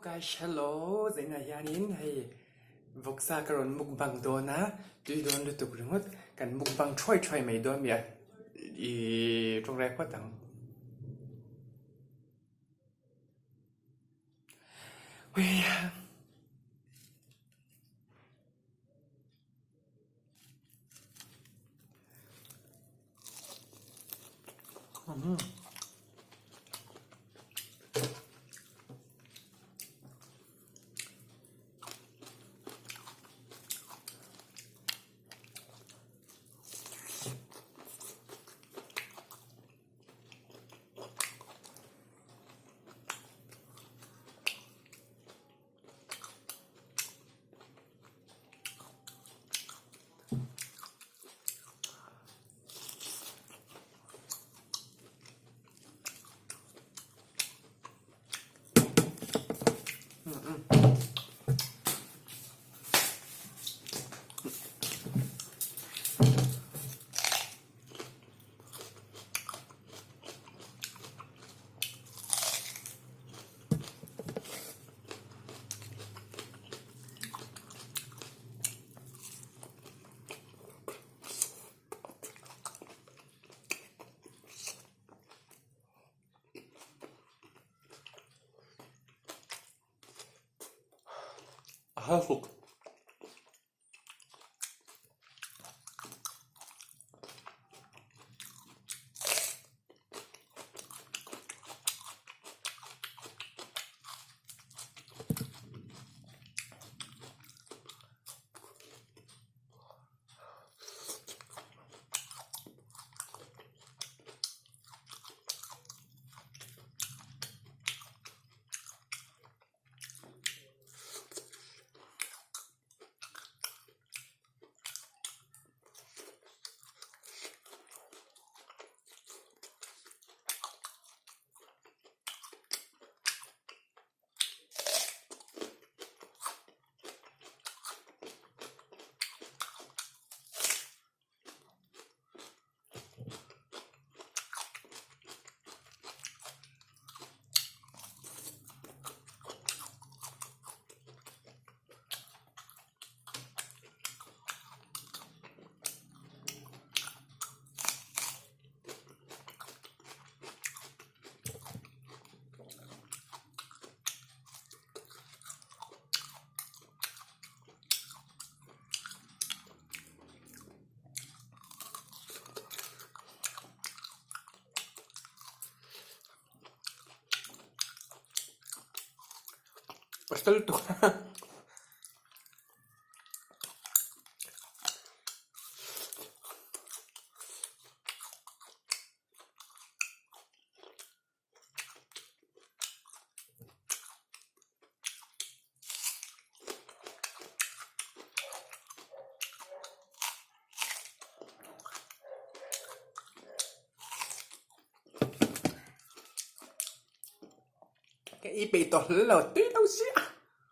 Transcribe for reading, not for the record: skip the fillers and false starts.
guys, hello Zainah hianin hei vawksa ka rawn mukbang dawn a, tui dawn lutuk ringawt kan mukbang thuai thuai mai dawn mi a ih tawngrai phawt ang. A hal hluk. Pasal tuk. Ka i peih tawh hle lo tui.